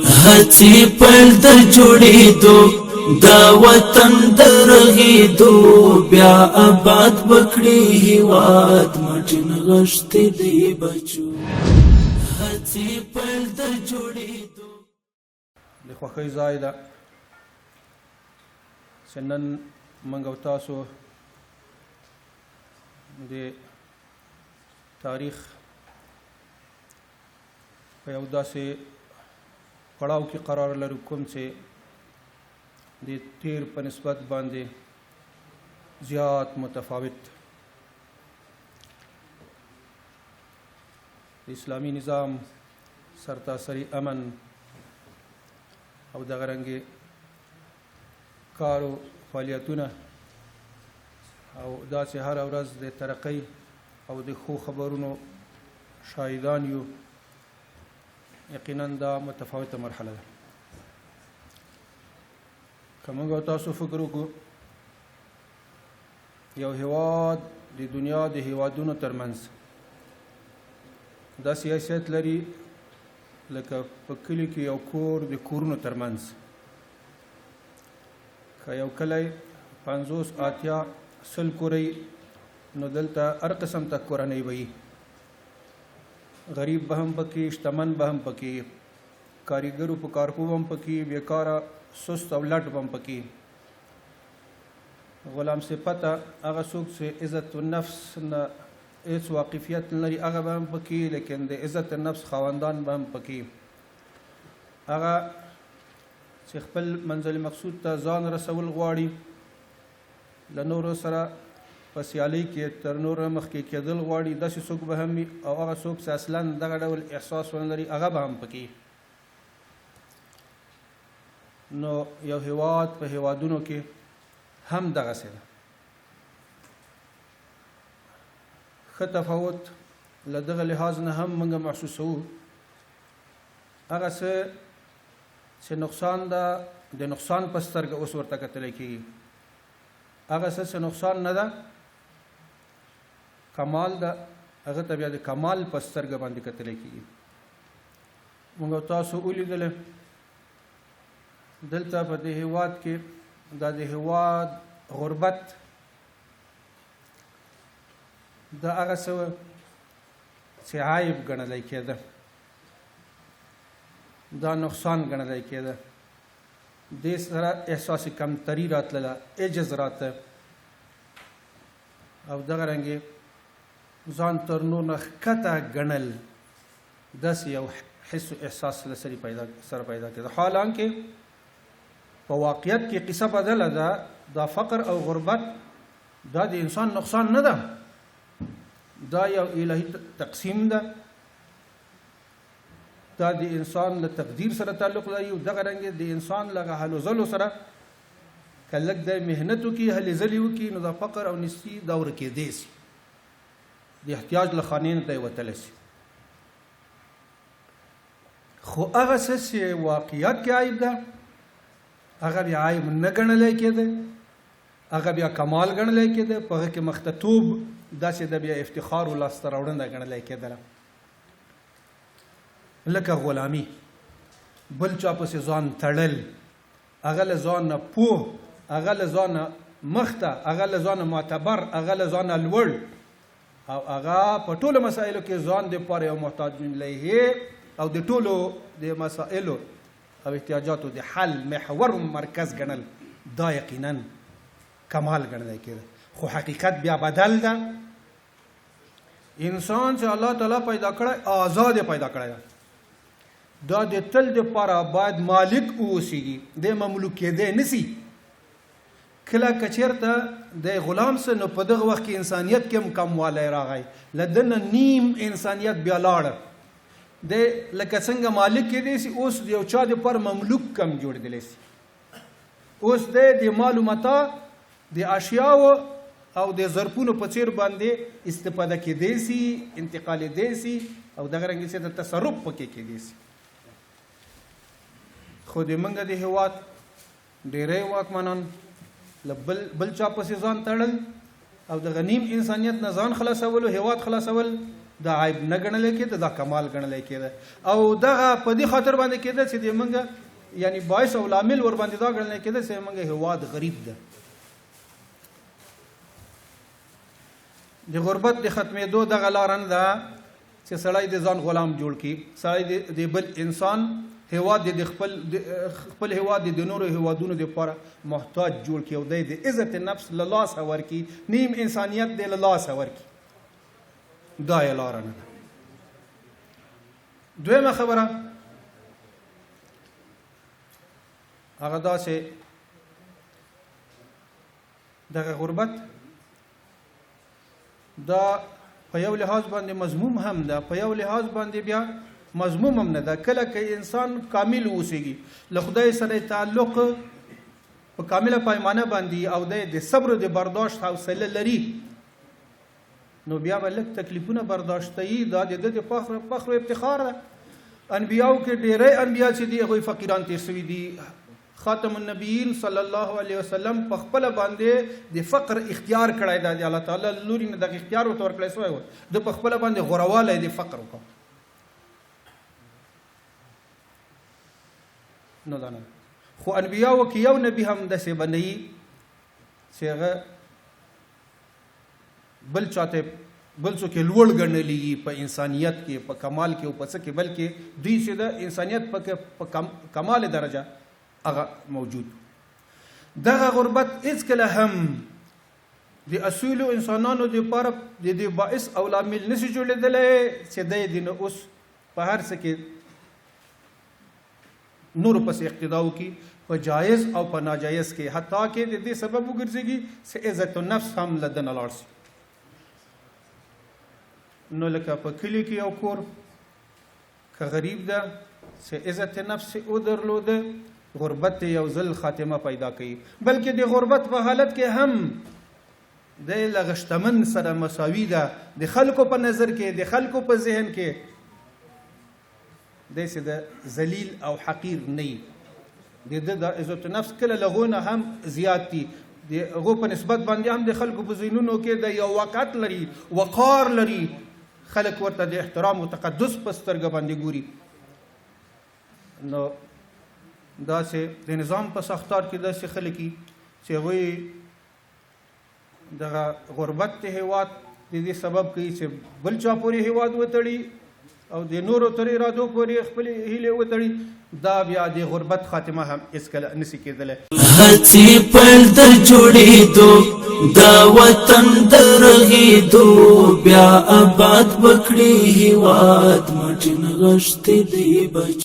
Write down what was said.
هڅې پل د جوړېدو، د وطن د رغېدو، بیا آباد وکړي هیواد، مټې نغښتې دی بچو. هڅې پل د جوړېدو. د خوښۍ ځای ده چې نن موږ او تاسو د تاریخ په یو داسې پړاو کې قرار لرو کوم چې د تیر په نسبت باندې زیات متفاوت، د اسلامي نظام سرتاسري امن او دغه رنګې کارو فعالیتونه او داسې هره ورځ د ترقۍ او د ښو خبرونو شاهدان یو. یقینا دا متفاوته مرحله ده. که موږ او تاسو فکر وکړو، یو هیواد د دنیا د هیوادونو ترمنځ داسې حیثیت لري لکه په کلي کې یو کور د کورونو ترمنځ. که یو کلی 50، 80، 100 کورۍ، نو دلته هر قسم ته کورنۍ به وي. غریب به هم پکې، شتمن به هم پکې، کاریګرو په کارپو به هم پکې، بیکاره سست او لټ به هم پکې، غلام صفته هغه څوک چې عزت النفس نه هیڅ واقفیت نه لري هغه به هم پکې، لیکن د عزت النفس خاوندان به هم پکې، هغه چې خپل منزل مقصود ته ځان رسول غواړي، له نورو سره په سیالۍ کې تر نورو مخکې کېدل غواړي، داسې څوک به هم وي، او هغه څوک چې اصلا دغه ډول احساس ونه لري هغه به هم پکې. نو یو هیواد په هیوادونو کې هم دغسې ده. ښه تفاوت له دغه لحاظ نه هم موږ محسوسوو. هغه څه چې نقصان ده، د نقصان په سترګه اوس ورته کتلی کېږي. هغه څه چې نقصان نه ده، کمال ده، هغه ته بیا د کمال په سترګه باندې کتلی کېږي. موږ تاسو ولیدله دلته په دې هیواد کې دا د هیواد غربت دا هغه څه چې عیب ګڼلی کېده، دا نقصان ګڼلی کېده، دې سره احساس کمتري راتلله، عجز راته، او دغه رنګې ځان تر نور نه ښکته ګڼل، داسې یو حس و احساس له سړي سره پیدا کېده. حالانکه په واقعیت کې قصه بدله ده. دا فقر او غربت دا د انسان نقصان نه ده، دا یو الهي تقسیم ده، دا د انسان له تقدیر سره تعلق لري، او دغه رنګ د انسان له هلو ځلو سره. که لږ دی محنت وکړي، هلې ځلې وکړي، نو دا فقر او نیستي دا ورکېدی سي، د احتیاج له خانې نه دی وتلی سي. خو هغه څه چې واقعیت کې عیب ده هغه بیا عیب نه ګڼلی کېده، هغه بیا کمال ګڼلی کېده، په هغه کې مختتوب داسې د بیا افتخار او لاسته راوړنه ګڼلی کېدله، لکه غلامي، بل چا پسې ځان تړل، هغه له ځان نه پوه، هغه له ځانه مخته، هغه له ځانه معتبر، هغه له ځانه لوړ، او هغه په ټولو مسایلو کې ځان د پاره یو محتاج الیه او د ټولو د مسایلو او احتیاجاتو د حل محور مرکز ګڼل، دا یقینا کمال ګڼل کېده. خو حقیقت بیا بدل ده. انسان چې الله تعالی پیدا کړی، آزاد پیدا کړی، دا د تل دپاره باید مالک اوسېږي، دی مملوک کېدی نسی. کله که چېرته دی غلام سه، نو په دغه وخت کې انسانیت کې هم کموالی راغی، له ده نه نیم انسانیت بیا لاړه. دی لکه څنګه مالک کېدی سي، اوس د یو چا دپاره مملوک کم جوړېدلی سي. اوس دی د مال و متاع، د اشیاو او د ظرفونو په څیر باندې استفاده کېدی سي، انتقالېدی سي، او دغه رنګ چې د تصرف پکې کېدی سي. خو د موږ د هیواد ډیری واکمنان له بل چا پسې ځان تړل او د غنیم انسانیت نه ځان خلاصولو، هیواد خلاصول، دا عیب نه ګڼل کېده، دا کمال ګڼل کېده. او دغه په دې خاطر باندې کېده چې د موږ یعنی باعث او لامل ور باندې دا ګڼل کېده چې موږ هیواد غریب ده. د غربت د ختمېدو دغه لاره نه ده چې سړی د ځان غلام جوړ کړي، سړی د بل انسان هیواد د خپل هیواد د نورو هیوادونو لپاره محتاج جوړ کړي او دی د عزت نفس له لاسه ورکړي، نیم انسانیت دی له لاسه ورکړي. دا یې لاره نه ده. دویمه خبره هغه داسې دغه غربت دا په یو لحاظ باندې مذموم هم ده، په یو لحاظ باندې بیا مذموم هم نه ده. کله که انسان کامل اوسېږي، له خدای سره تعلق په کامله پیمانه باندې او دی د صبر د برداشت حوصله لري، نو بیا به لږ تکلیفونه برداشتوي. دا د ده د فخر و افتخار ده. انبیاو کې ډېری انبیا چې دي هغوی فقیران تېر سوي دي. خاتم النبیین صلی الله علیه وسلم په خپله باندې د فقر اختیار کړی دی، د الله تعالی له لوري نه دغه اختیار ورته ورکړی سوی و. ده په خپله باندې غوروالی د فقر وکړ. نو دا نه، خو انبیاو کې یو نبي هم داسې به نه وي چې هغه بل چاته بل څوک یې لوړ ګڼلی وي په انسانیت کې، په کمال کې او په څه کې، بلکې دوی چې د انسانیت په کمال درجه هغه موجود. دغه غربت هیڅکله هم د اصولو انسانانو دپاره د دې باعث او لامل نشي جوړېدلی چې دی دې نو اوس په هر څه کې نورو پسې اقتدا وکړي، په جایز او په ناجایز کې، حتی کې د دې سبب وګرځېږي چې عزت النفس هم له ده نه لاړ شي. نو لکه په کلي کې یو کور که غریب ده چې عزت نفس یې ودرلوده، غربت یې یو ځل خاتمه پیدا کوي، بلکې د غربت په حالت کې هم دی له شتمن سره مساوي ده د خلکو په نظر کې، د خلکو په ذهن کې دی چې د ذلیل او حقیر نه وي. د ده د عزت نفس کله له هغو نه هم زیات دي، د هغو په نسبت باندې هم د خلکو په ذهنونو کې د یو وقعت لري، وقار لري، خلک ورته د احترام او تقدس په سترګه باندې ګوري. نو داسې د نظام په ساختار کې داسې خلک دي چې هغوی دغه غربت د هیواد د دې سبب کوي چې بل چا پورې هیواد وتړي او د نورو تر ارادو پورې خپلې هیلې وتړي. دا بیا د غربت خاتمه هم هیڅکله نشي کېدلی. هڅې پیل د جوړېدو د وطن د رغېدو، بیا آباد به کړي هیواد مټې نغښتې دی بچ.